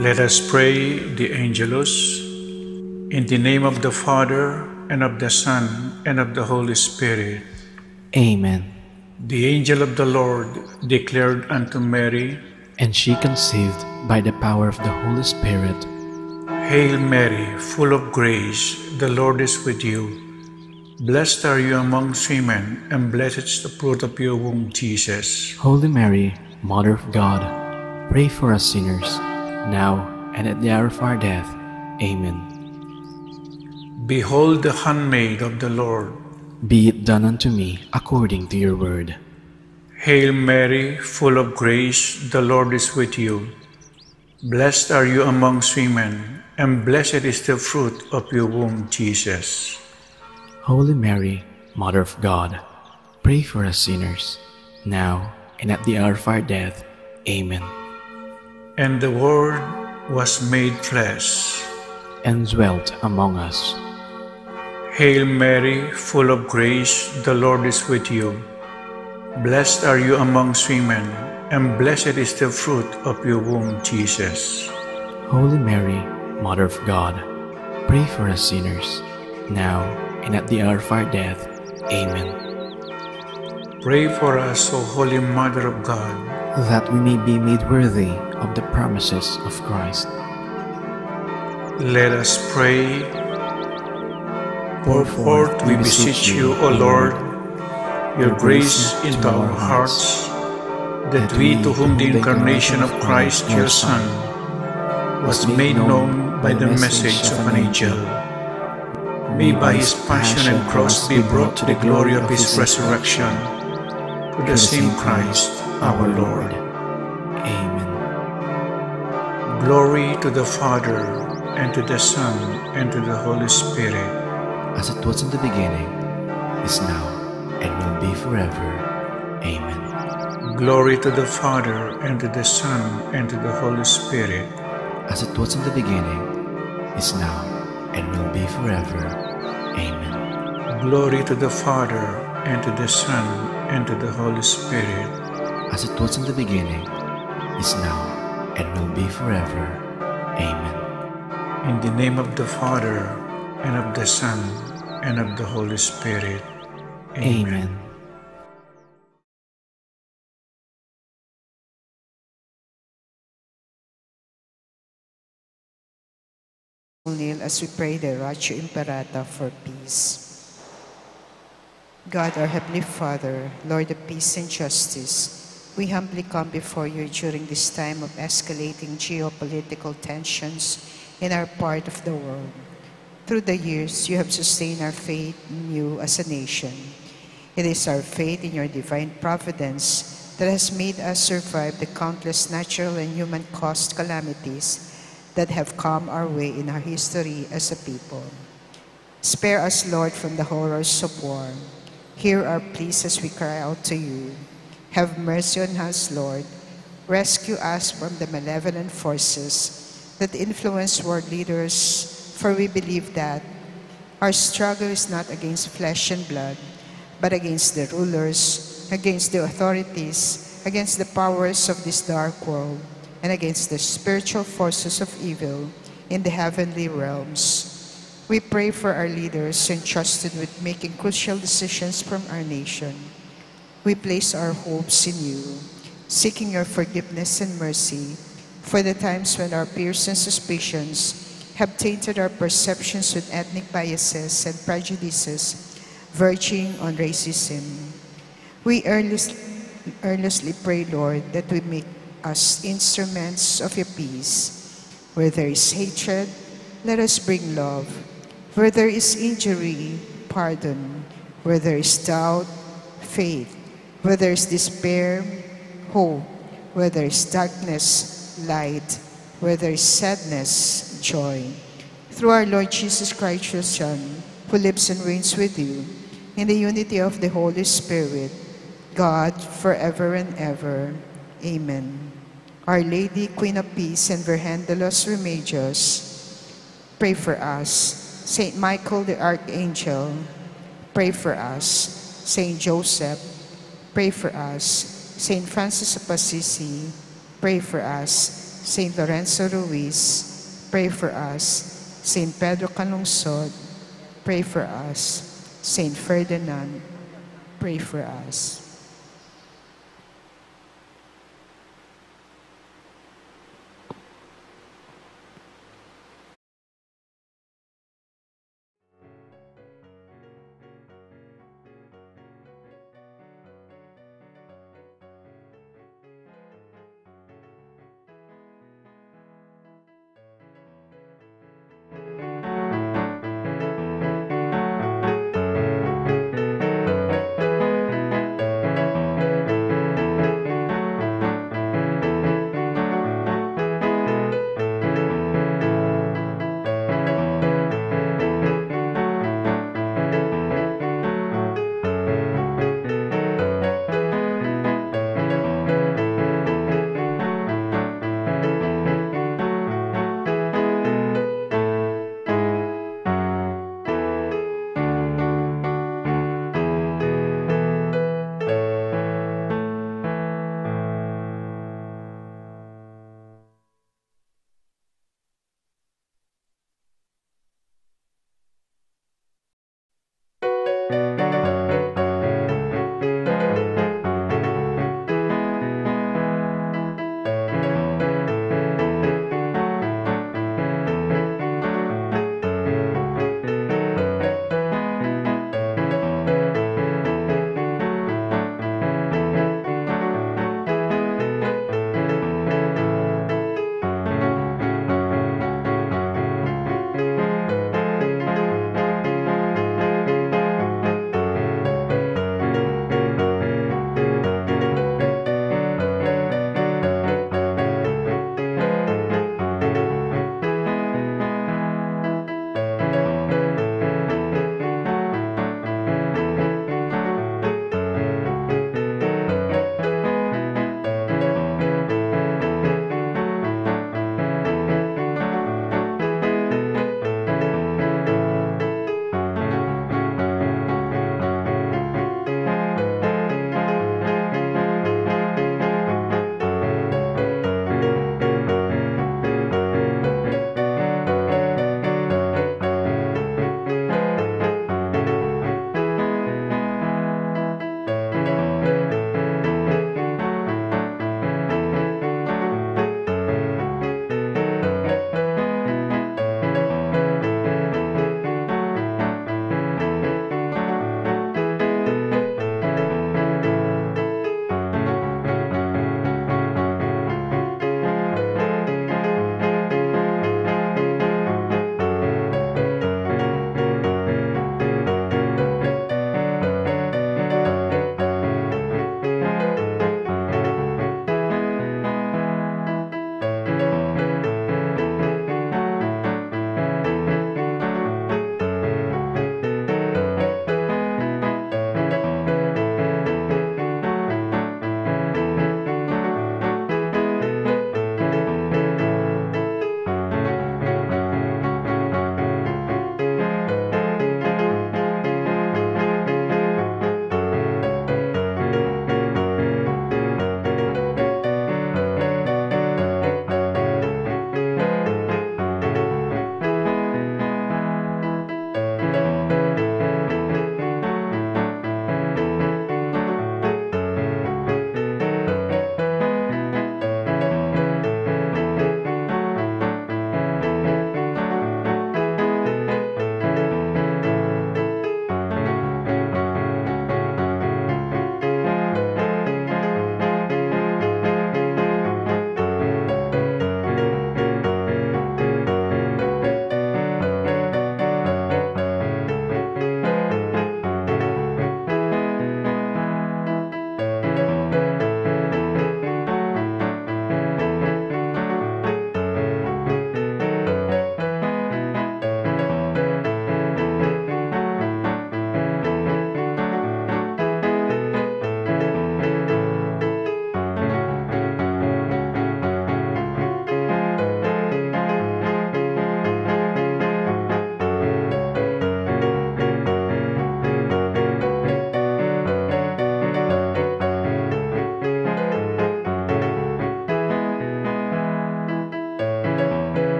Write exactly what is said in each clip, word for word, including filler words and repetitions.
Let us pray the Angelus. In the name of the Father, and of the Son, and of the Holy Spirit. Amen. The angel of the Lord declared unto Mary, and she conceived by the power of the Holy Spirit. Hail Mary, full of grace, the Lord is with you. Blessed are you amongst women, and blessed is the fruit of your womb, Jesus. Holy Mary, Mother of God, pray for us sinners, now and at the hour of our death. Amen. Behold the handmaid of the Lord. Be it done unto me according to your word. Hail Mary, full of grace, the Lord is with you. Blessed are you amongst women, and blessed is the fruit of your womb, Jesus. Holy Mary, Mother of God, pray for us sinners, now and at the hour of our death. Amen. And the Word was made flesh and dwelt among us. Hail Mary, full of grace, the Lord is with you. Blessed are you amongst women, and blessed is the fruit of your womb, Jesus. Holy Mary, Mother of God, pray for us sinners, now and at the hour of our death. Amen. Pray for us, O Holy Mother of God, that we may be made worthy of the promises of Christ. Let us pray. Pour forth, we beseech you, O Lord, your grace into our hearts, that we, to whom the incarnation of Christ, your Son, was made known by the message of an angel, may by his passion and cross be brought to the glory of his resurrection. Through the same Christ our Lord. Amen. Glory to the Father, and to the Son, and to the Holy Spirit. As it was in the beginning, is now, and will be forever. Amen. Glory to the Father, and to the Son, and to the Holy Spirit. As it was in the beginning, is now, and will be forever. Amen. Glory to the Father, and to the Son, and to the Holy Spirit. As it was in the beginning, is now, and will be forever. Amen. In the name of the Father, and of the Son, and of the Holy Spirit. Amen. Amen. We'll kneel as we pray the Oratio Imperata for peace. God, our Heavenly Father, Lord of peace and justice, we humbly come before you during this time of escalating geopolitical tensions in our part of the world. Through the years, you have sustained our faith in you as a nation. It is our faith in your divine providence that has made us survive the countless natural and human-caused calamities that have come our way in our history as a people. Spare us, Lord, from the horrors of war. Hear our pleas as we cry out to you. Have mercy on us, Lord. Rescue us from the malevolent forces that influence world leaders, for we believe that our struggle is not against flesh and blood, but against the rulers, against the authorities, against the powers of this dark world, and against the spiritual forces of evil in the heavenly realms. We pray for our leaders entrusted with making crucial decisions from our nation. We place our hopes in you, seeking your forgiveness and mercy for the times when our fears and suspicions have tainted our perceptions with ethnic biases and prejudices verging on racism. We earnest, earnestly pray, Lord, that we make us instruments of your peace. Where there is hatred, let us bring love. Where there is injury, pardon. Where there is doubt, faith. Where there is despair, hope. Where there is darkness, light. Where there is sadness, joy. Through our Lord Jesus Christ, your Son, who lives and reigns with you in the unity of the Holy Spirit, God, forever and ever. Amen. Our Lady, Queen of Peace, and Virgen de los Remedios, pray for us. Saint Michael the Archangel, pray for us. Saint Joseph, pray for us. Saint Francis of Assisi, pray for us. Saint Lorenzo Ruiz, pray for us. Saint Pedro Calungsod, pray for us. Saint Ferdinand, pray for us.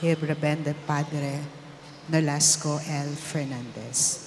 Reverendo Padre Nolasco L. Fernandez.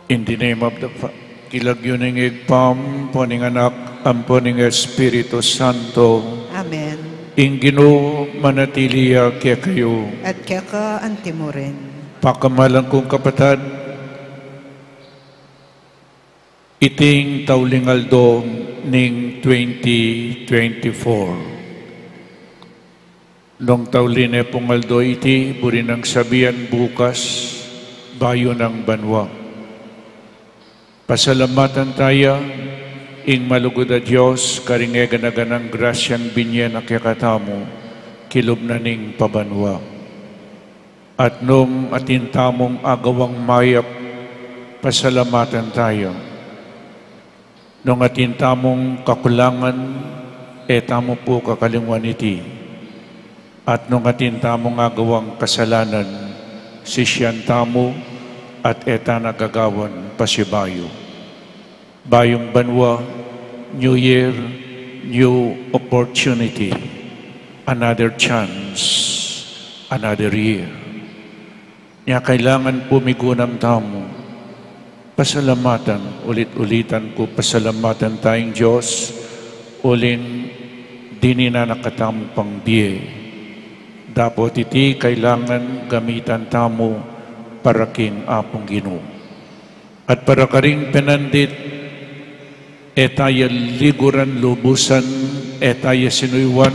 In the name of the Fa-, king lagyu ning Ibpa, ampo ning Anak, ampo ning Espiritu Santo. Amen. Ing Ginu manatili ya kekayu. At keka antimurin. Pakamalan kung kapatad, iting tauling aldo ning twenty twenty-four. Nung tauli ne pung aldo iti, buri nang sabian bukas, bayu nang banua. Pasalamatan taya ing malugud a Dios karing e gana-ganang grasyang binie na kekatamu, kilub na ning pabanua. At nung atin tamung agawang mayap, pasalamatan taya. Nung atin tamung kakulangan, e tamu pu kakalingwan iti. At nung atin tamung agawang kasalanan, sisian tamu at e ta na gagawan pasibayu. Bayung banua, new year, new opportunity, another chance, another year. Nya kailangan pu migunam tamu pasalamatan, ulit-ulitan ku, pasalamatan taya ing Dios, uling dininan na katamu pang bie. Dapot iti kailangan gamitan tamu para king Apung Ginu. At para karing penandit, e taya liguran lubusan, e taya sinuyuan,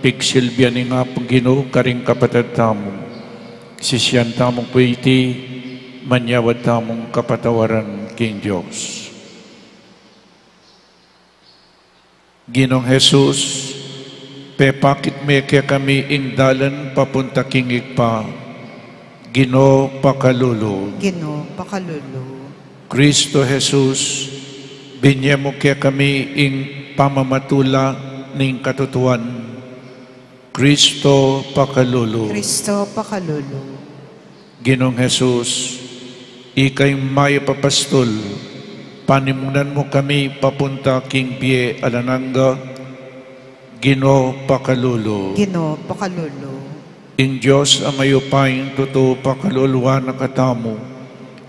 pigsilbian ing Apung Ginu karing kapatad tamu. Sisian tamu pu iti, manyawad tamung kapatawaran king Dios. Ginung Jesus, pepakit me kekami ing dalan papunta king Ibpa. Ginu, pakalulu. Ginu, pakalulu. Kristo Jesus, binie mu kekami ing pamamatula ning katutuan. Kristo, pakalulu. Kristo, pakalulu. Ginung Jesus, ika ing mayap a pastul, panimunan mu kami papunta king bie alang angga. Ginu, pakalulu. Ginu, pakalulu. Ing Dios a mayupaya, ing tutu pakaluluan na katamu,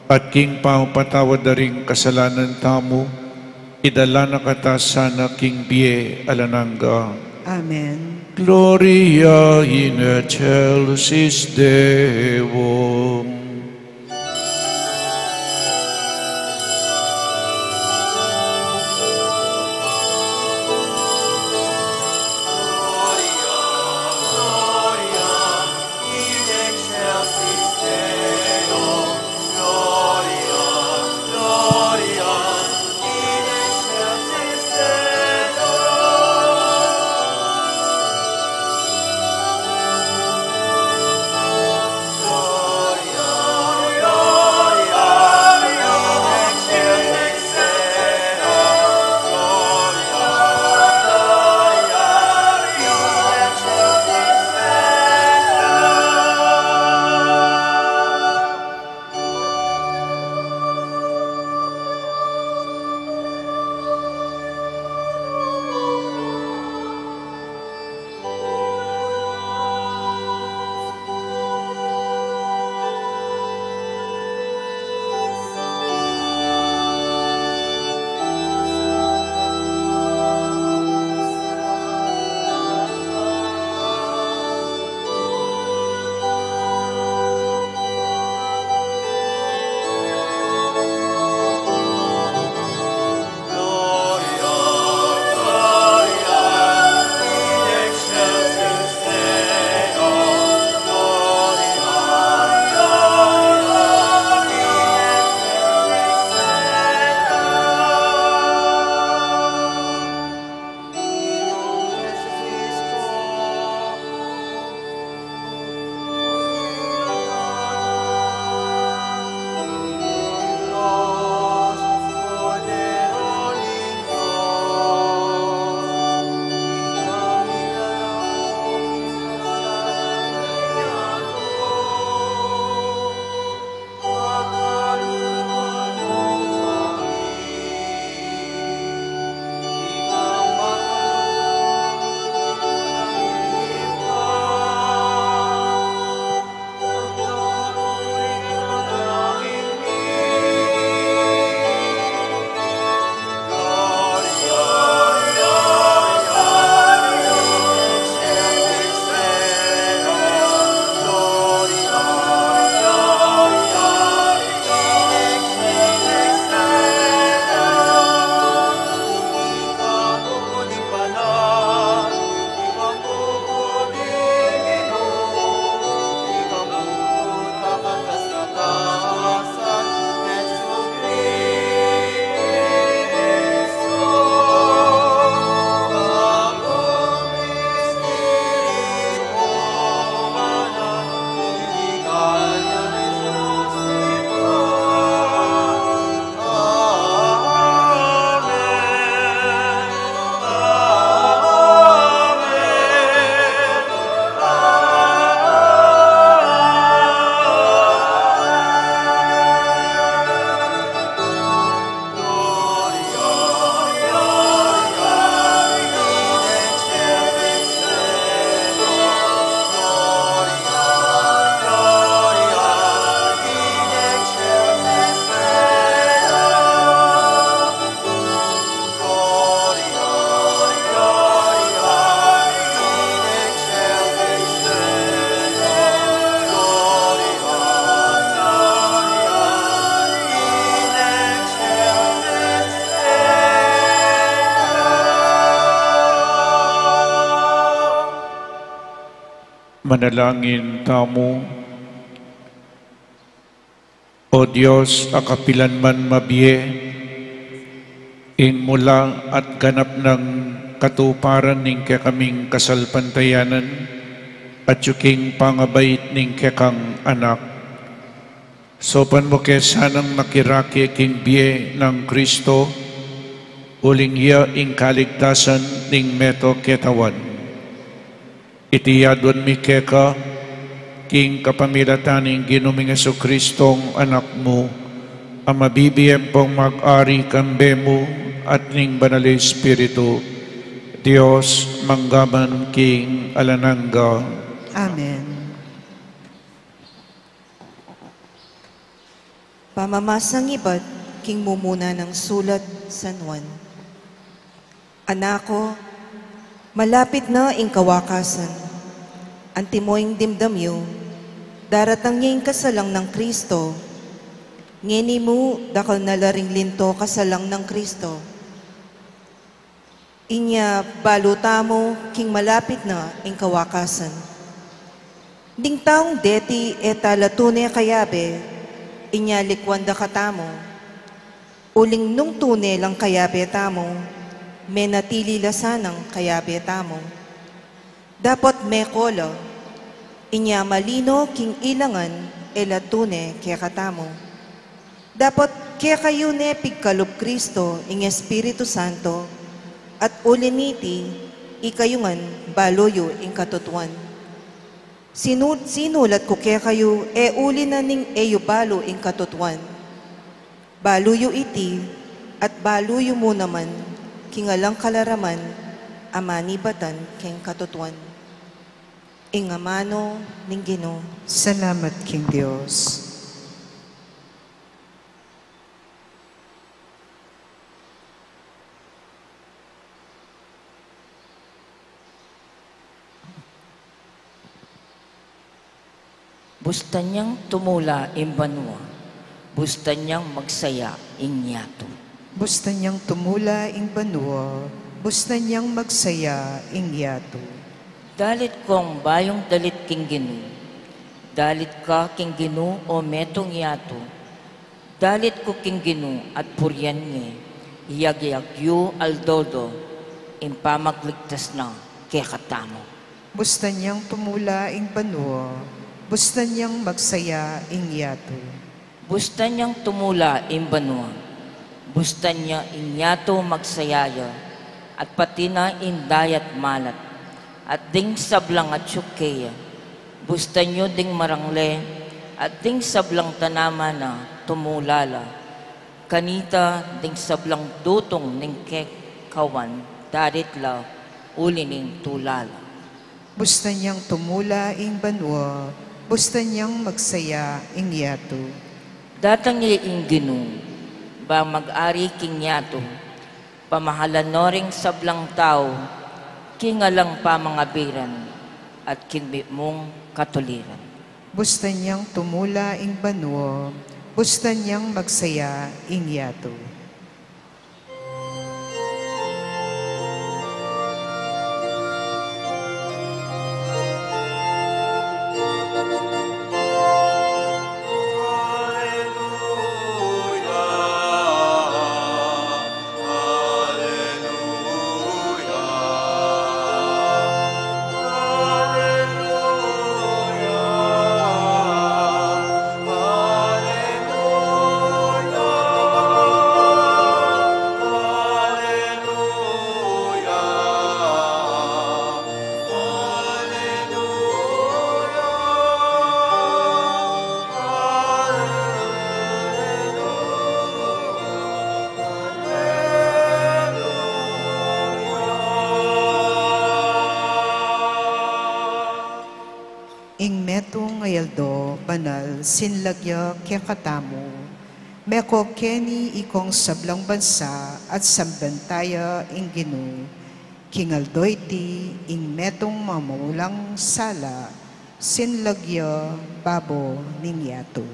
at king pamapatawad da ring kasalanan tamu, idala na kata sana king bie alang angga. Amen. Gloria in excelsis Deo. Manalangin tamu. O Dios, a kapilan man mabie ing mula at ganap nang katuparan ning kekaming kasalpantayanan, at king pangabait ning kekang Anak. Saupan mu ke sanang makirake king bie nang Kristo, uling iya ing kaligtasan ning meto ketawan. Iti yaduan mi keka, king kapamilatan ning Ginu ming Jesucristo, Anak mu, a mabibie ampong mag-ari kambe mu at ning Banal a Espiritu, Dios, mangga man king alang angga. Amen. Pamamasang ibat king mumuna nang sulat San Juan. Anak ku, malapit na ing kawakasan. Antimo ing dimdam yu, daratang ya ing kasalang nang Kristo. Ngeni mu, dakal na la ring linto kasalang nang Kristo. Inya balu tamu king malapit na ing kawakasan. Ding taung deti e ta la tune kayabe, inya likwan da katamu. Uling nung tune lang kayabe tamu, menatili la sanang kayabe tamu. Dapot meko la, inya malino king ilangan e la tune kekatamu. Dapot kekayu ne pigkalub Kristo ing Espiritu Santo, at uli niti, ikayu ngan balu yu ing katutuan. Sinu-, sinulat ku kekayu, e uli na ning e yu balu ing katutuan. Balu yu iti, at balu yu mu naman king alang kalaraman a manibatan king katutuan. Ing amanu ning Ginu. Salamat king Dios. Bustan yang tumula ing banua, bustan yang magsaya ing yatu. Bustan yang tumula ing banua, bustan yang magsaya ing yatu. Dalit kung bayung dalit king Ginu, dalit ka king Ginu, o metung yatu. Dalit ku king Ginu at purian ye, iyagyag yu aldo-aldo ing pamagligtas na kekatamu. Bustan yang tumula ing banua, bustan yang magsaya ing yatu. Bustan yang tumula ing banua, bustan ya ing yatu magsaya ya, at pati na ing dayat malat, at ding sablang atyu keya. Bustan yu ding marangle, at ding sablang tanaman na tumula la. Kanita ding sablang dutung ning kekawan, dalit la uli ning tula la. Bustan yang tumula ing banua, bustan yang magsaya ing yatu. Datang ye ing Ginu, bang mag-ari king yatu, pamahalan no ring sablang tau, king alang pamangabiran, at king mimung katuliran. Bustan yang tumula ing banua, bustan yang magsaya ing yatu. Ing metung a aldo banal sinlag ya kekatamu. Meko keni ikong sablang bansa at samban taya ing Ginu. King aldo iti ing metung mamawalang sala sinlag ya babo ning yatu.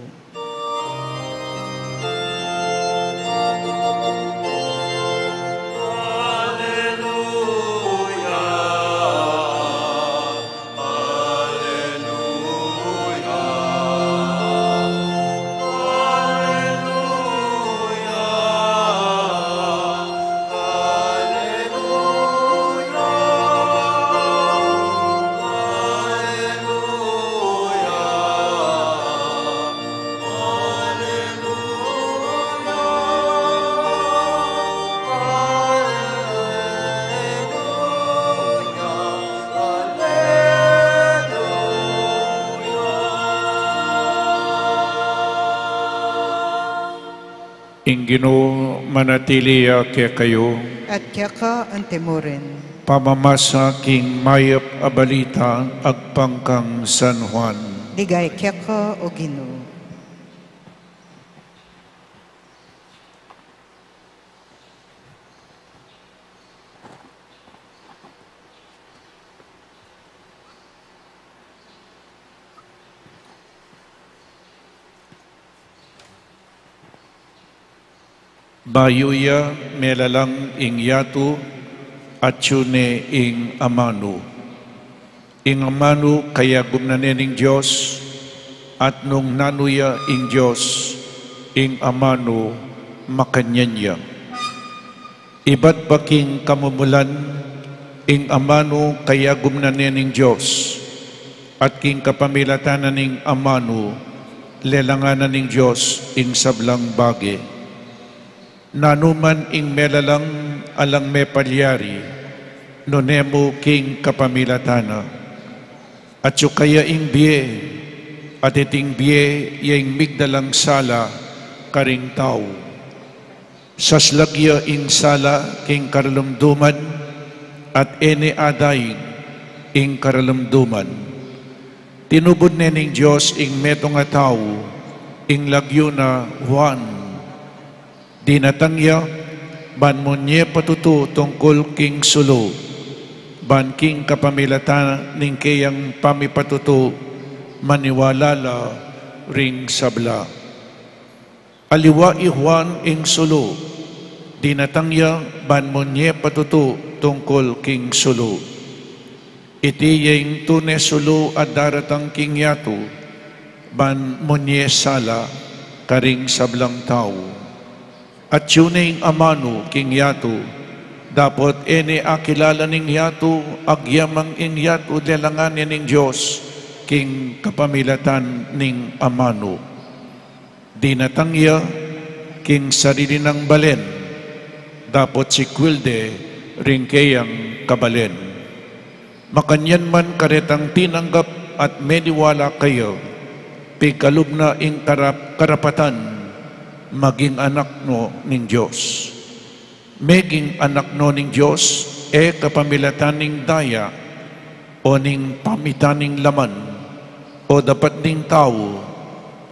Ing Ginu manatili ya kekayu. At keka antimurin. Pamamasa king mayap a balita agpang kang San Juan. Ligaya keka, O Ginu. Bayu ya melalang ing yatu, atyu ne ing amanu. Ing amanu kayagum na ne ning Dios, at nung nanu ya ing Dios, ing amanu makanyan ya. Ibat pa king kamumulan, ing amanu kayagum na ne ning Dios, at king kapamilatan na ning amanu, lelangan na ning Dios ing sablang bage. Nanu man ing melalang alang mepalyari, nune mu king kapamilatan na. Atyu kaya ing bie, at iting bie ya ing migdalang sala karing tau. Saslag ya ing sala king karalumduman, at e ne adaig ing karalumduman. Tinubud ne ning Dios ing metung a tau, ing lagyu na Juan. Dinatang ya, ban munye patutu tungkul king sulu, ban king kapamilatan ning keyang pamipatutu, maniwala la ring sabla. Aliwa i Juan ing sulu, dinatang ya ban munye patutu tungkul king sulu. Iti ya ing tune sulu a daratang king yatu, ban munye sala karing sablang tau. Atyu ne ing amanu king yatu, dapot e ne akilala ning yatu, agyamang ing yatu lelangan ne ning Dios king kapamilatan ning amanu. Dinatang ya king sarili nang balen, dapot sikwil de ring keyang kabalen. Makanyan man karetang tinanggap at meniwala kaya, pigkalub na ing karap-, karapatan maging anak no ning Dios. Meging anak no ning Dios, e kapamilatan ning daya, o ning pamitan ning laman, o dapat ning tau,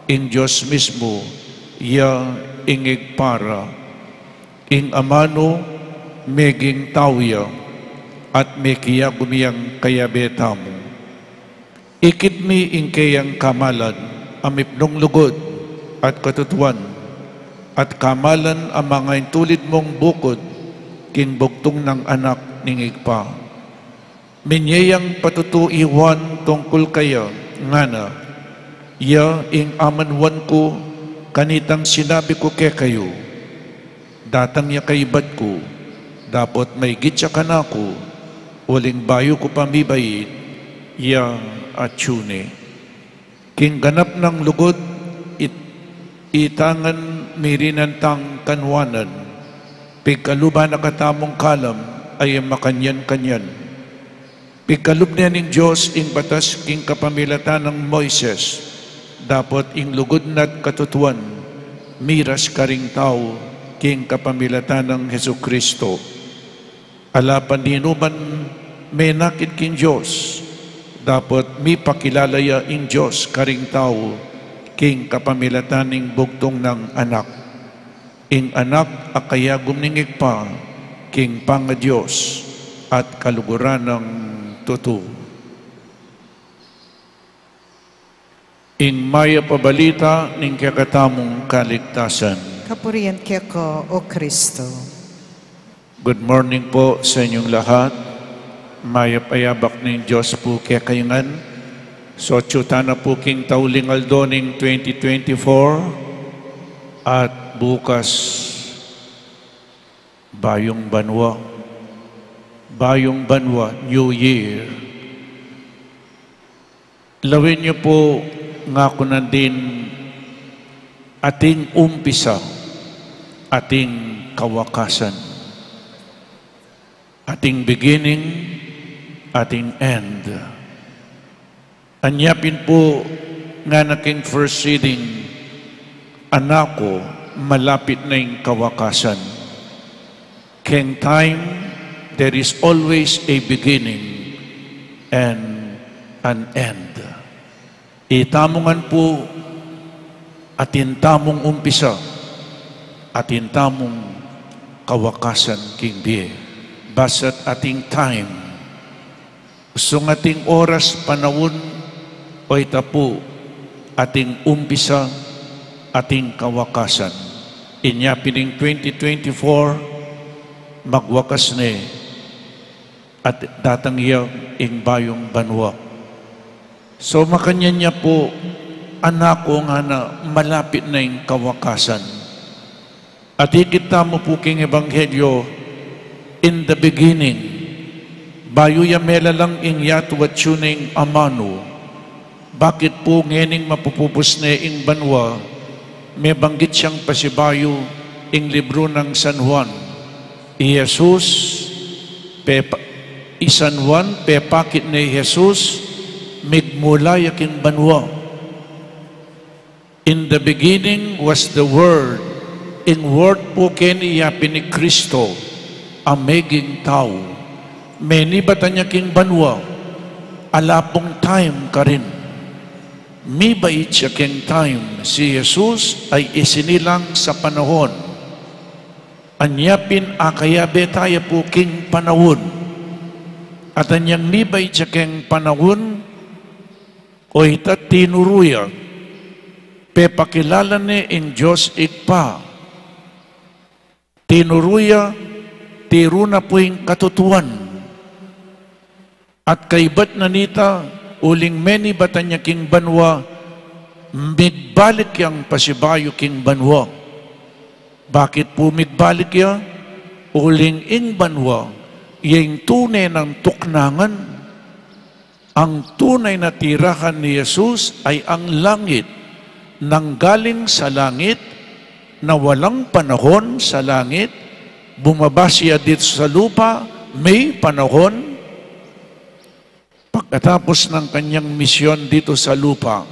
ing Dios mismu, ya ing Ibpa ra. Ing amanu, meging tau ya, at mekiagum yang kayabe tamu. Ikit mi ing keyang kamalan, a mipnung lugud at katutuan, at kamalan a mangaintulid mung bukud king bugtung nang Anak ning Ibpa. Minye yang patutu i Juan tungkul kaya, ngana, iya ing amanuan ku, kanitang sinabi ku kekayu. Datang ya kaybat ku, dapot maigit ya kanaku, uling bayu ku pa mibait, iya atyu ne. King ganap nang lugud, it-, itangan mi rinan tang kanuanan, pigkaluban na katamung kalam, a makanyan-kanyan. Pigkalub ne ning Dios ing batas king kapamilatan nang Moises, dapot ing lugud na't katutuan, miras karing tau king kapamilatan nang Jesucristo. Ala pa ninuman menakit king Dios, dapot mipakilala ya ing Dios karing tau king kapamilatan ning bugtung nang Anak. Ing Anak a kayagum ning Ibpa, king pangaDios at kaluguran nang tutu. Ing mayap a balita ning kekatamung kaligtasan. Kapurian keka, O Kristo. Good morning po sa inyong lahat. Mayap a yabak ning Dios pu kekayu ngan. So, atyu tana pu king tauling aldo ning twenty twenty-four at bukas, bayung banua. Bayung banua, New Year. Lawen yu pu, ngaku nandin, atin umpisa, atin kawakasan. Atin beginning, atin end. Anya pin pu, ngana king first reading, Anak ku, malapit na ing kawakasan. Keng time, there is always a beginning and an end. Itamu ngan pu, atin tamung umpisa, atin tamung kawakasan king bie. Basta't ating time, usung ating oras, panaun, o ita pu, ating umpisa, ating kawakasan. Inya pin ing twenty twenty-four, magwakas ne, at datang ya ing bayung banua. So, makanyan ya pu, anak ku, ngana, malapit na ing kawakasan. At ikit tamu pu king Ebanghelyo, in the beginning, bayu ya melalang ing yatu, atyu ne ing amanu. Bakit pu ngening mapupupus ne ing banua, mebanggit yang pasibayu ing libru nang San Juan? I Jesus, pepa-, i San Juan, pepakit ne i Jesus, migmula ya king banua. In the beginning was the Word. Ing Word pu keni ya pin i Kristo a meging tau. Menibatan ya king banua, ala pung time karin. Mibait ya keng time. Si Jesus ay isinilang sa panaun. Anya pin akayabe taya pu king panaun. At anyang mibait ya keng panaun, o ita tinuru ya, pepakilala ne ing Dios Ibpa. Tinuru ya, tiru na pu ing katutuan. At kaibat na nita, uling menibatan ya king banua, migbalik yang pasibayu king banua. Bakit pu migbalik ya? Uling ing banua, ya ing tune nang tuknangan. Ang tunay na tirahan ni Jesus ay ang langit. Nanggaling sa langit, na walang panahon sa langit, bumaba siya dito sa lupa, may panahon. Pagkatapos ng kanyang misyon dito sa lupa,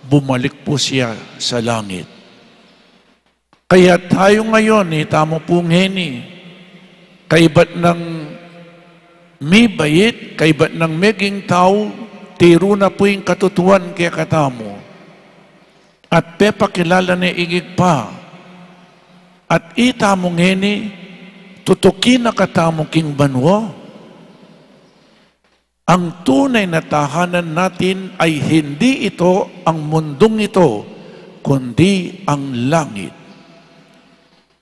bumalik po siya sa langit. Kaya tayo ngayon, itamu pu ngeni, kaibat nang mibait, kaibat nang meging tau, tiru na pu ing katutuan kekatamu. At pepakilala ne ing Ibpa. At itamu ngeni, tutuki na katamu king banua. Ang tunay na tahanan natin ay hindi ito ang mundong ito, kundi ang langit.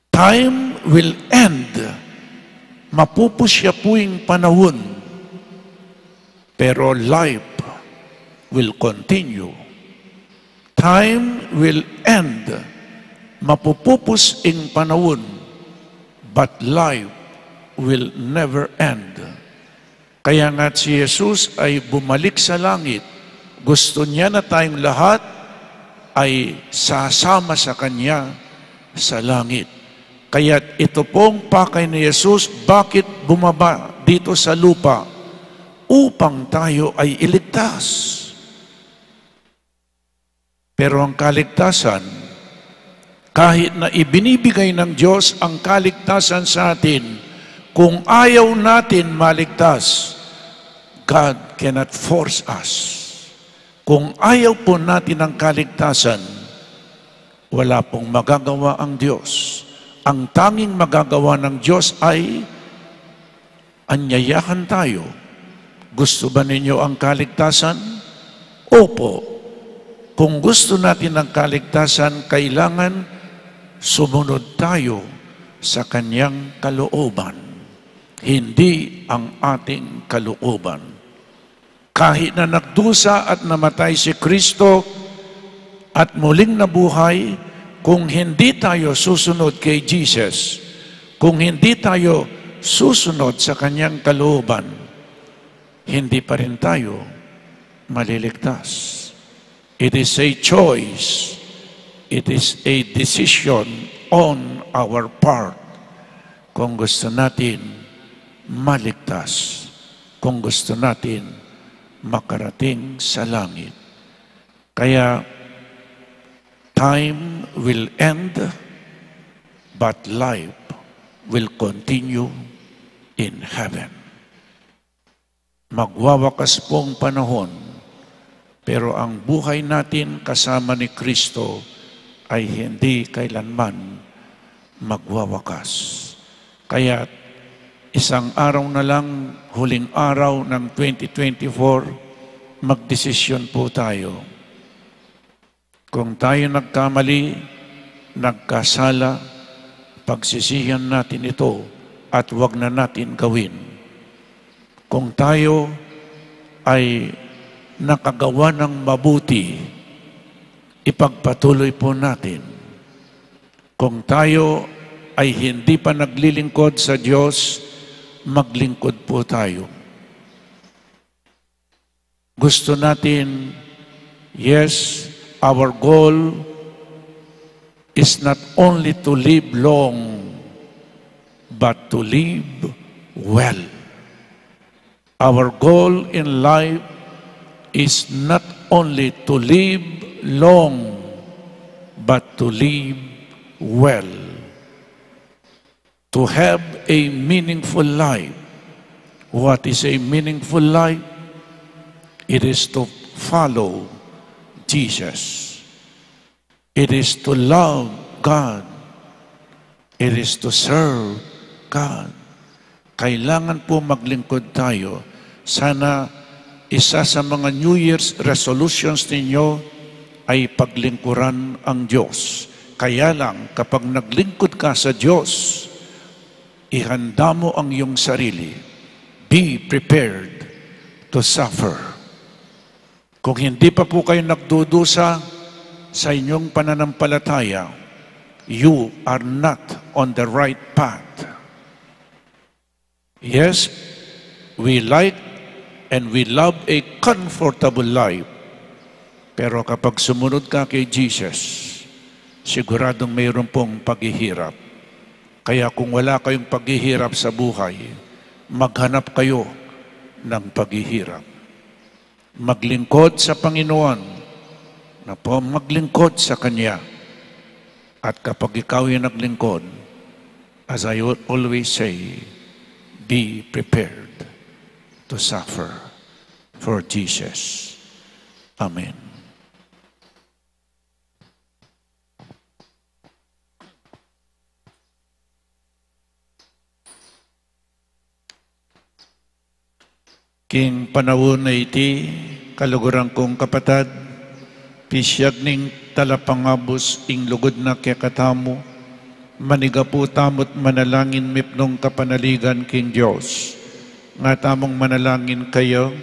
Time will end. Mapupus ya pu ing panaun. Pero life will continue. Time will end. Mapupupus ing panaun. But life will never end. Kaya nga't si Jesus ay bumalik sa langit, gusto niya na tayong lahat ay sasama sa kanya sa langit. Kaya't ito pong pakay ni Jesus, bakit bumaba dito sa lupa? Upang tayo ay iligtas. Pero ang kaligtasan, kahit na ibinibigay ng Diyos ang kaligtasan sa atin, kung ayaw natin maligtas, God cannot force us. Kung ayaw po natin ang kaligtasan, wala pong magagawa ang Diyos. Ang tanging magagawa ng Diyos ay anyayahan tayo. Gusto ba ninyo ang kaligtasan? Opo. Kung gusto natin ang kaligtasan, kailangan sumunod tayo sa kanyang kalooban, hindi ang ating kalooban. Kahit na nagdusa at namatay si Kristo at muling nabuhay, kung hindi tayo susunod kay Jesus, kung hindi tayo susunod sa kanyang kalooban, hindi pa rin tayo maliligtas. It is a choice. It is a decision on our part kung gusto natin maligtas, kung gusto natin makarating sa langit. Kaya, time will end, but life will continue in heaven. Magwawakas pong panahon, pero ang buhay natin kasama ni Kristo ay hindi kailanman magwawakas. Kaya isang araw na lang, huling araw ng twenty twenty-four, magdesisyon po tayo. Kung tayo nagkamali, nagkasala, pagsisihan natin ito at huwag na natin gawin. Kung tayo ay nakagawa ng mabuti, ipagpatuloy po natin. Kung tayo ay hindi pa naglilingkod sa Diyos, maglingkod po tayo. Gusto natin, yes, our goal is not only to live long, but to live well. Our goal in life is not only to live long, but to live well. To have a meaningful life. What is a meaningful life? It is to follow Jesus. It is to love God. It is to serve God. Kailangan po maglingkod tayo. Sana isa sa mga New Year's resolutions ninyo ay paglingkuran ang Diyos. Kaya lang, kapag naglingkod ka sa Diyos, ihanda mo ang iyong sarili. Be prepared to suffer. Kung hindi pa po kayo nagdudusa sa inyong pananampalataya, you are not on the right path. Yes, we like and we love a comfortable life. Pero kapag sumunod ka kay Jesus, siguradong mayroon pong paghihirap. Kaya kung wala kayong paghihirap sa buhay, maghanap kayo ng paghihirap. Maglingkod sa Panginoon, na po maglingkod sa Kanya. At kapag ikaw ay naglingkod, as I al-, always say, be prepared to suffer for Jesus. Amen. King panaun a iti, kaluguran kung kapatad, pisyag ning talapangabus ing lugud na kekatamu, manigapu tamu't manalangin mipnung kapanaligan king Dios. Nga tamung manalangin kaya,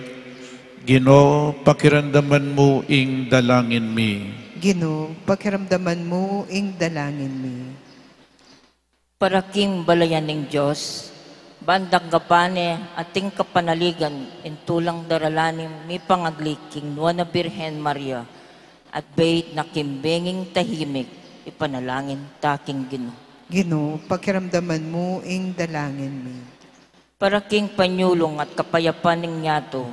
Ginu, pakiramdaman mu ing dalangin mi. Ginu, pakiramdaman mu ing dalangin mi. Para king balayan ning Dios, ban tanggapan ne ating kapanaligan ing tulang daralaning mipangagli king Nuan a Birhen Maria, at bait na king benging tahimik, ipanalangin ta king Ginu. Ginu, pakiramdaman mu ing dalangin mi. Para king panyulung at kapayapan ning yatu,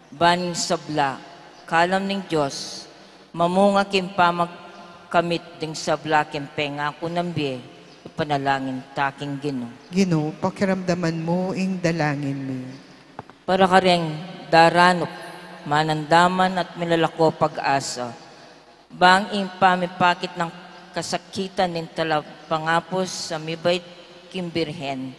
ban ing sabla, kalam ning Dios, mamunga king pamagkamit ding sabla king pengaku nang bie, ipanalangin ta king Ginu. Ginu, pakiramdaman mu ing dalangin mi. Para kareng daranup, manandaman at milalako pag-asa, bang ing pamipakit nang kasakitan ning talapangabus a mibait king Birhen,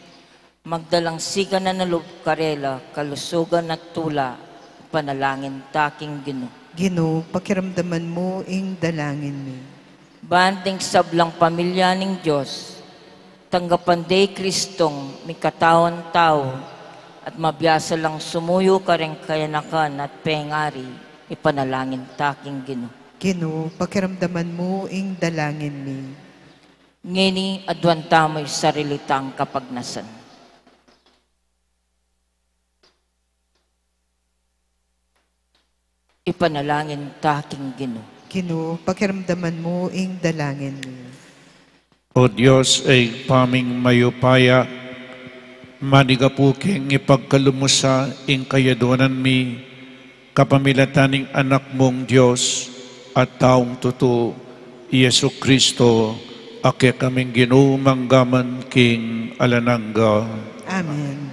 magdalang sikan a lub karela, kalusugan at tula, ipanalangin ta king Ginu. Ginu, pakiramdaman mu ing dalangin mi. Ban ding sablang pamilya ning Dios, tanggapan de i Kristong mikatawan tau, at mabiasa lang sumuyu kareng kayanakan at pengari, ipanalangin ta king Ginu. Ginu, pakiramdaman mu ing dalangin mi. Ngeni, aduan tamu ing sarili tang kapagnasan. Ipanalangin ta king Ginu. Ginu, pakiramdaman mu ing dalangin mi. O Dios, Ibpa ming mayupaya, manigapu keng ipagkalub mu sa ing kayaduanan mi, kapamilatan ning Anak mung Dios at taung tutu, i Jesu Kristo, A kekaming Ginu, mangga man king alang angga. Amen.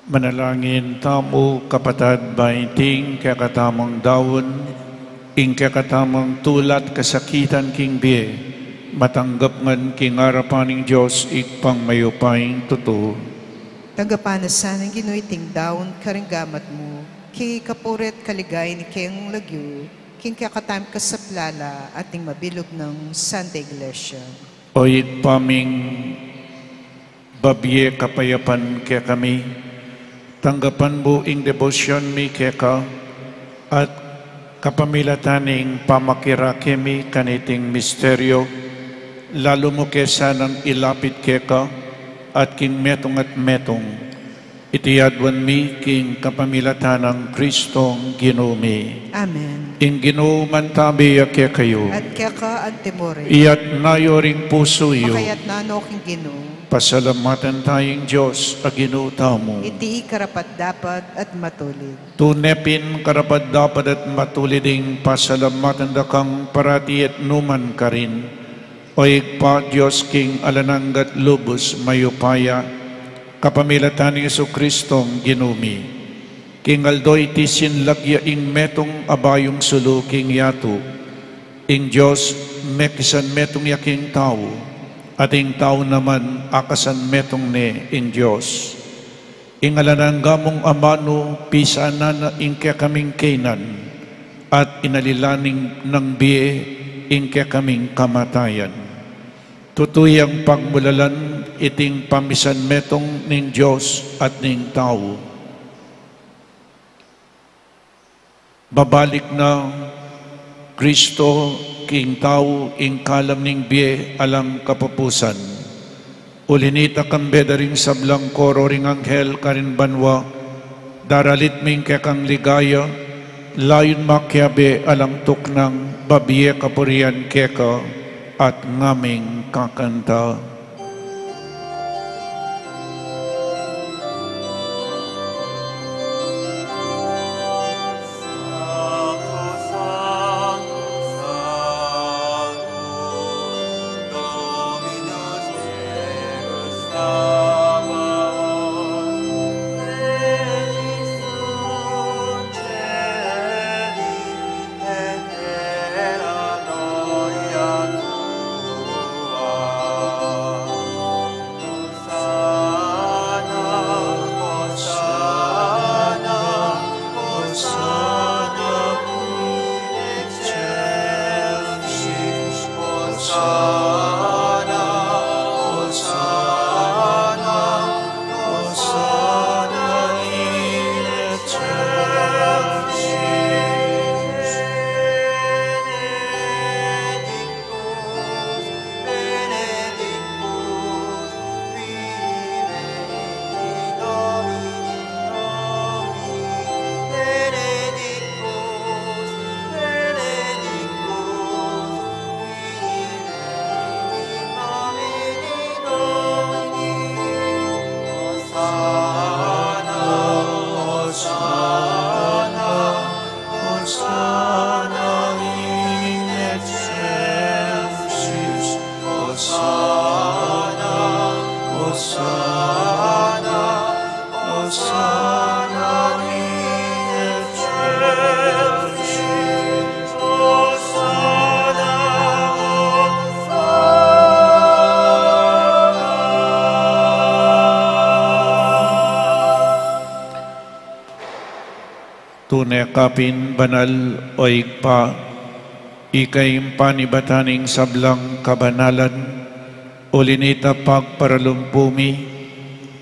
Manalangin tamu, kapatad, ba iting kekatamung daun, ing kekatamung tula at kasakitan king bie, matanggap ngan king arapan ning Dios Ibpang mayupayang tutu. Tanggapan na sa ning Ginu iting daun karing gamat mu, king kapurian at kaligayan ning kayang lagyu, king kekatamung kasaplalan at ning mabilug nang Santa Iglesia. O Ibpa ming babie kapayapan kekami, tanggapan mu ing debosyon mi keka, at kapamilatan ning pamakirake mi kaniting misteryo, lalu mu ke sanang ilapit keka at king metung at metung. Iti aduan mi king kapamilatan nang Kristong Ginu mi. Amen. Ing Ginu mantabi ya kekayu. At keka antimurin. Iyatas yu ring pusu yu. Makayatas no king Ginu. Pasalamatan taya ing Dios a Ginu tamu. Iti karapat-dapat at matulid. Tune pin karapat-dapat at matulid ing pasalamatan da kang parati at nukarin man, O Ibpa, Dios king alang angga at lubus mayupaya, kapamilatan nang Jesu Kristong Ginu mi. King aldo iti sinlag ya ing metung a bayung sulu king yatu. Ing Dios mekisanmetung ya king tau, at ing tau naman akasanmetung ne ing Dios. Ing alang angga mung amanu, pisanan na ing kekaming kainan, at inalilan nang bie ing kekaming kamatayan. Tutu yang pagmulalan iting pamisanmetung ning Dios at ning tau. Babalik na Kristo king tau ing kalam ning bie alang kapupusan. Uli nita, kambe da ring sablang koro ring anghel karin banua, daralit mi ing kekang ligaya, layun makiabe alang tuknang babie kapurian keka at ngaming kakanta. Tune ka pin banal, o Ibpa, ika ing panibatan ning sablang kabanalan, uli na nita pagparalumpu mi,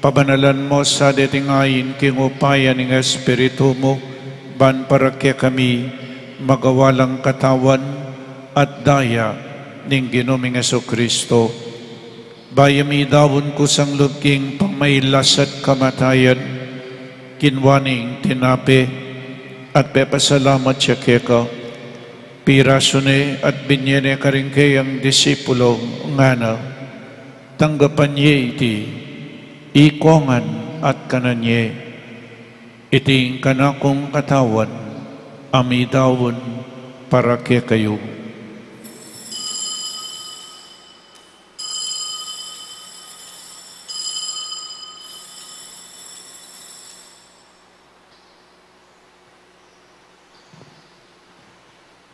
pabanalan mu sa deting ain king upaya ning Espiritu mu, ban para kekami magawa lang katawan at daya ning Ginu ming Jesucristo. Bayu ya midaun kusang lub king pamailas at kamatayan, kinua ne ing tinape at pepasalamat ya keka, pirasu ne at binie ne karing keyang disipulo, ngana: Tanggapan ye iti, ikongan at kanan ye. Iti ing kanakung katawan a midaun para kekayu.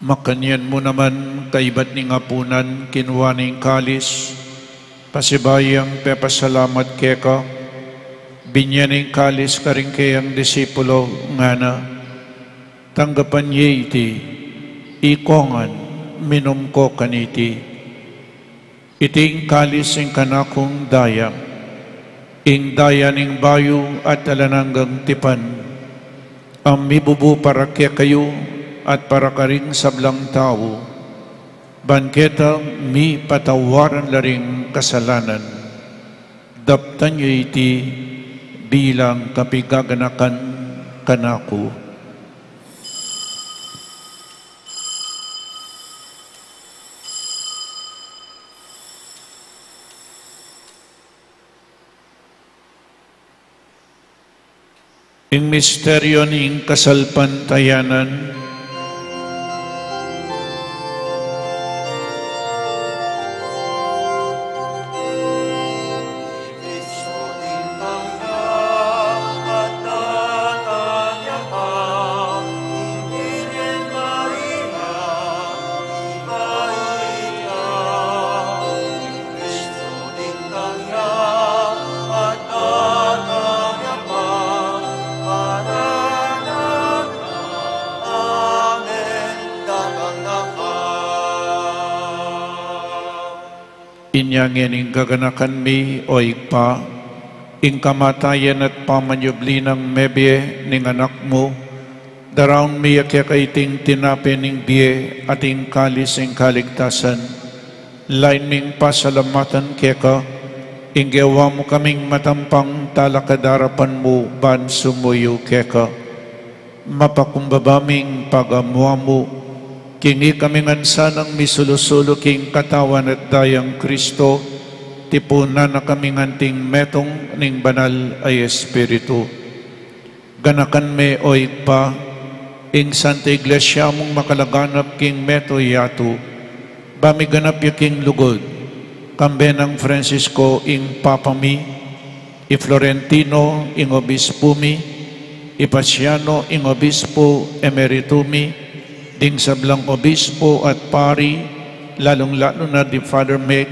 Makanyan mu naman, kaibat ning apunan, kinua ne ing kalis, pasibayu yang pepasalamat keka, binie ne ing kalis karing keyang disipulo, ngana: Tanggapan ye iti, ikongan, minum ko kaniti. Iti ing kalis ning kanakung daya, ing daya ning bayu at alang anggang tipan, a mibubu para kekayu at para karing sablang tau, ban keta mipatawaran la ring kasalanan. Daptan ye iti bilang kapigaganakan kanaku. Ing misteryu ning kasalpantayanan. Inya ngeni ing gaganakan mi, o Ibpa, ing kamatayan at pamanyubli nang mebie ning Anak mu, daraun mi ya keka iting tinape ning bie at ing kalis ning kaligtasan. Lain ming pasalamatan keka, ing gewa mu kaming matampang talakad arapan mu ban sumuyu keka. Mapakumbaba ming pagamu-amu, king ikami ngan sanang misulu-sulu king katawan at dayang Kristo, tipunan na kaming anting metung ning Banal a Espiritu. Ganakan me, o Ibpa, ing Santa Iglesia mung makalaganap king meto yatu, ba miganap ya king lugud, kambe nang Francisco ing Papa mi, i Florentino ing Obispu mi, i Paciano ing Obispu Emeritu mi, ding sablang obispu at pari, lalung-lalu na di Father Mick,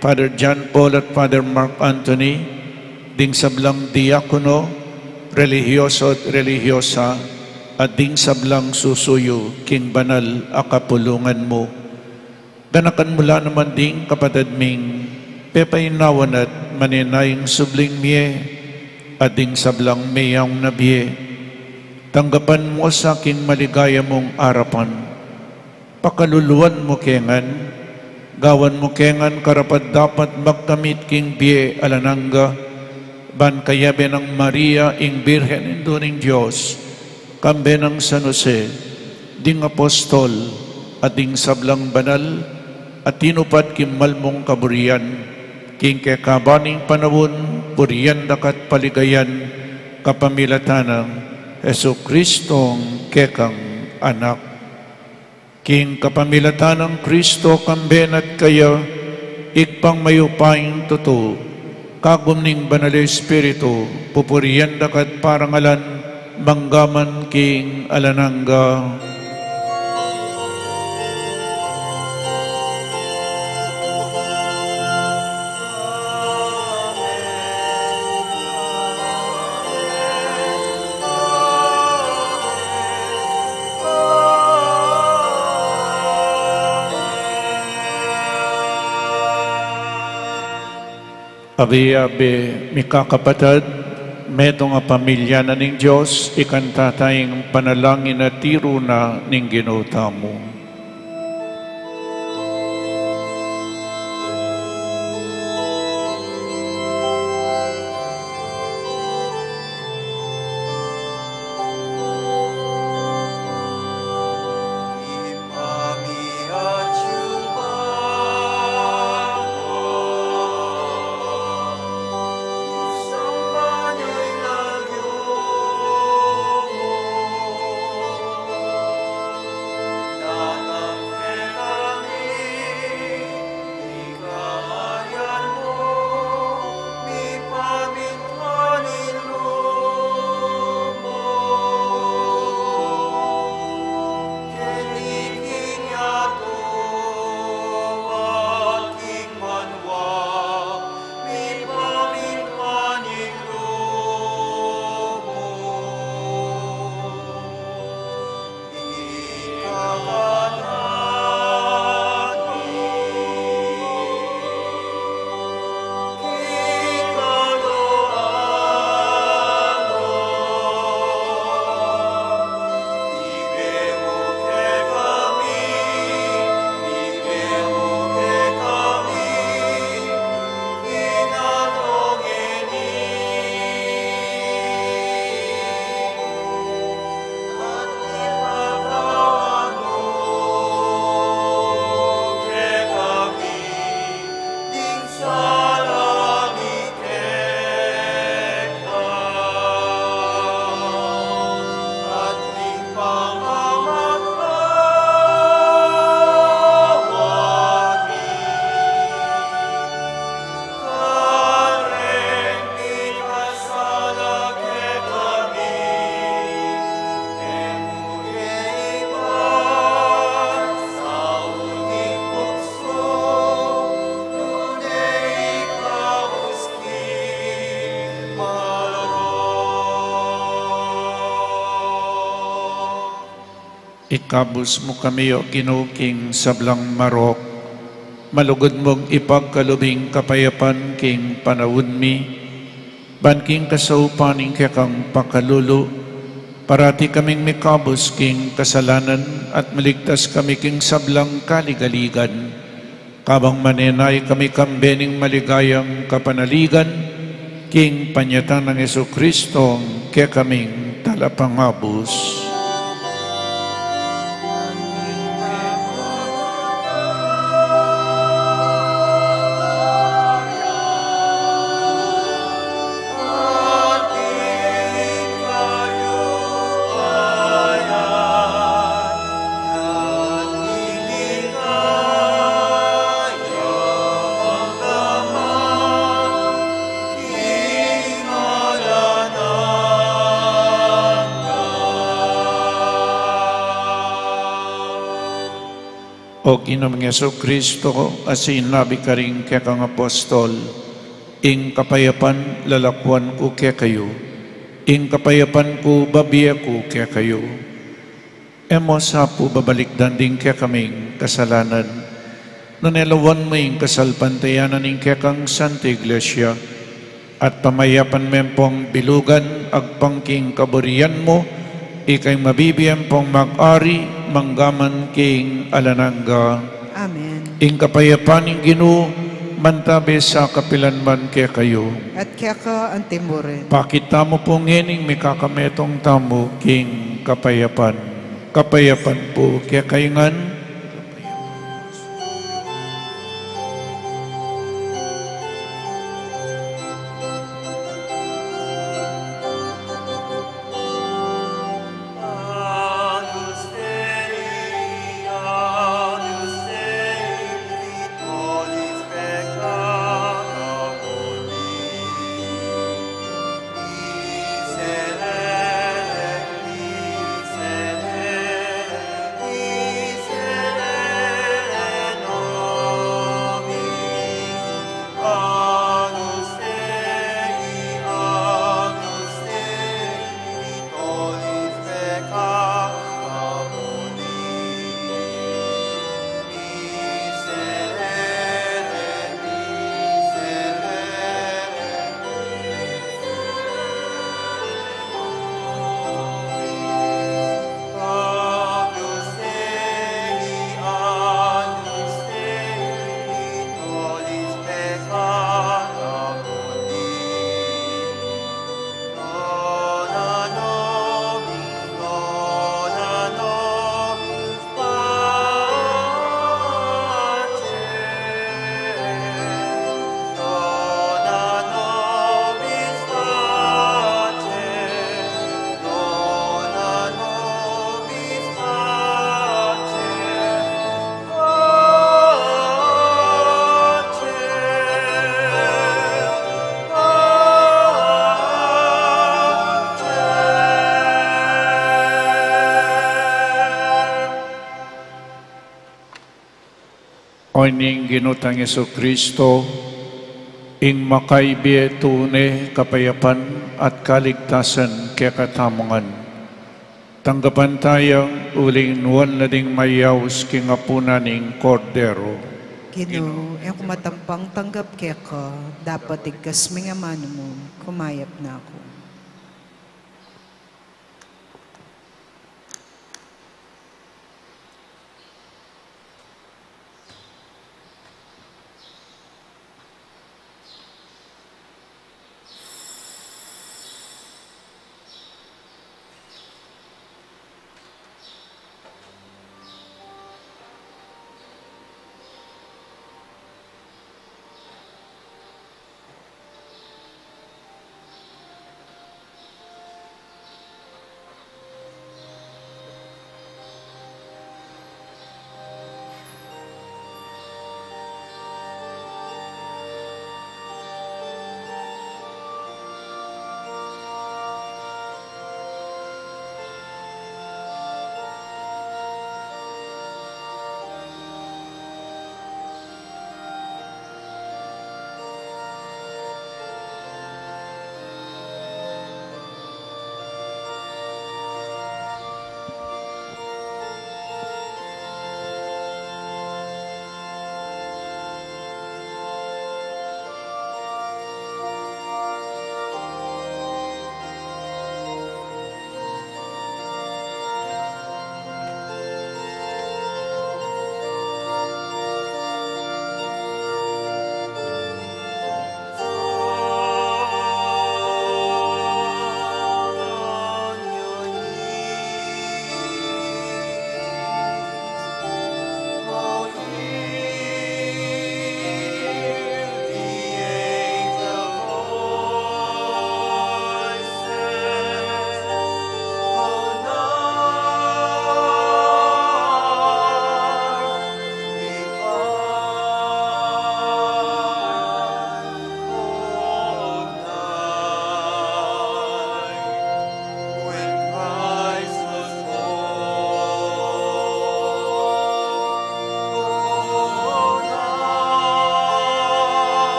Father John Paul at Father Mark Anthony, ding sablang diakono, relihiyoso at relihiyosa, at ding sablang susuyu king banal a kapulungan mu. Ganakan mu la naman ding kapatad ming pepainawan at manenayang subling mie, at ding sablang meyaun na bie. Tanggapan mu sa king maligaya mung arapan. Pakaluluan mu ke ngan, gawan mu ke ngan karapat-dapat magkamit king bie alang angga, ban kayabe nang Maria ing Birhen Indu ning Dios, kambe nang San Jose, ding apostol, at ding sablang banal, a tinupad king malmung kaburian, king kekaban ning panaun, purian da ka at paligayan, kapamilatan nang Jesucristong kekang Anak. King kapamilatan nang Kristo, kambe na at kaya, Ibpang mayupayang tutu, kagum ning Banal a Espiritu, pupurian da ka at parangalan, mangga man king alang angga. Abe-abe, mikakapatad, metung a pamilya na ning Dios, ikanta taya ing panalangin a tiru na ning Ginu tamu. Ikabus mu kami, O Ginu, king sablang marok. Malugud mung ipagkalub ing kapayapan king panaun mi, ban king kasaupan ning kekang pakalulu, parati kaming mikabus king kasalanan at maligtas kami king sablang kaligaligan. Kabang manenaya kami kambe ning maligayang kapanaligan, king panyatang nang Jesucristo, kekaming Talapangabus. O Ginung Jesucristo, a sinabi karing kekang apostol, ing kapayapan lalakuan ku kekayu, ing kapayapan ku babie ku kekayu. E mu sa pu babalikdan ding kekaming kasalanan, nune lawan mu ing kasalpantayanan ning kekang Santa Iglesia, at pamayapan me pung bilugan agpang king kaburian mu, ika ing mabibie ampong mag-ari manggaman king alang angga. Amen. Ing kapayapan ning Ginu mantabe sa kapilanman kekayu. At keka anti mu rin. Pakit tamu pu ngening mikakametung tamu king kapayapan. Kapayapan pu kekayu ngan. O ning Ginu tang Jesucristo, ing makaibie tune kapayapan at kaligtasan kekatamu ngan. Tanggapan taya uling nuan na ding mayaus king apunan ning Kordero. Ginu, e ku matampang tanggap keka, dapot igkas mu ing amanu mu, kumayap na ku.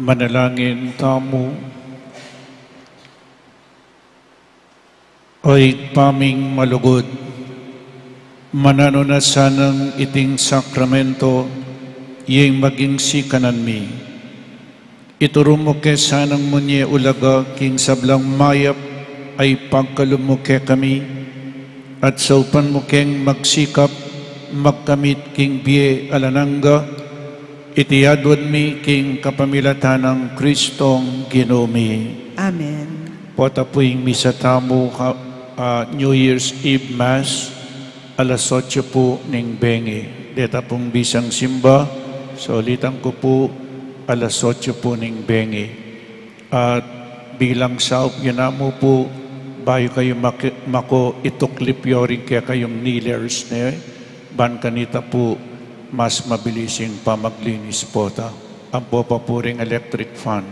Manalangin tamu. O Ibpa ming malugud, mananu na sanang iting sakramento, iyeng maging sikanan mi. Ituru mu ke sanang munye ulaga king sablang mayap a ipagkalub mu kekami, at saupan mu keng magsikap magkamit king bie alang angga, iti adwan mi king kapamilatan nang Kristong Ginu mi. Amen. Pota pu ing misa tamu, ha, ah, New Year's Eve Mass, alas otso pu ning bengi. Deta pung bisang simba, solitan ku pu, alas otso pu ning bengi. At bilang saup yu namu pu, bayu kayu maki-, mako, ituklip yu ring kekayung kneelers ne, ban kanita pu mas mabilis ing pamaglinis pota. Ampo pa pu ring electric fan.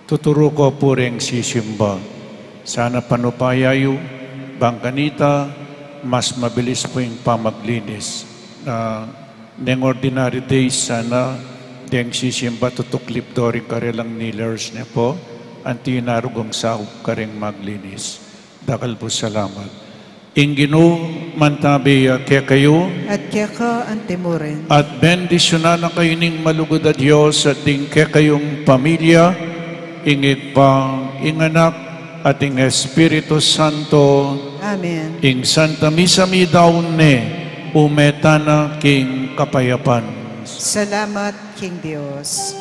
Tuturu ko pu ring sisimba. Sana panupaya yu, ban kanita mas mabilis pu ing pamaglinis. Na, neng ordinary days sana, deng sisimba tutuklip do ring karelang kneelers ne pu, anti yu na rugung saup kareng maglinis. Dakal pu salamat. Ing Ginu mantabi ya kekayu. At keka antimurin. At bendisyunan na kayu ning malugud a Dios at ding kekayung pamilya, ing Ibpa, ing Anak, at ing Espiritu Santo. Amen. Ing Santa Misa mi daun ne, ume tana king kapayapan. Salamat king Dios.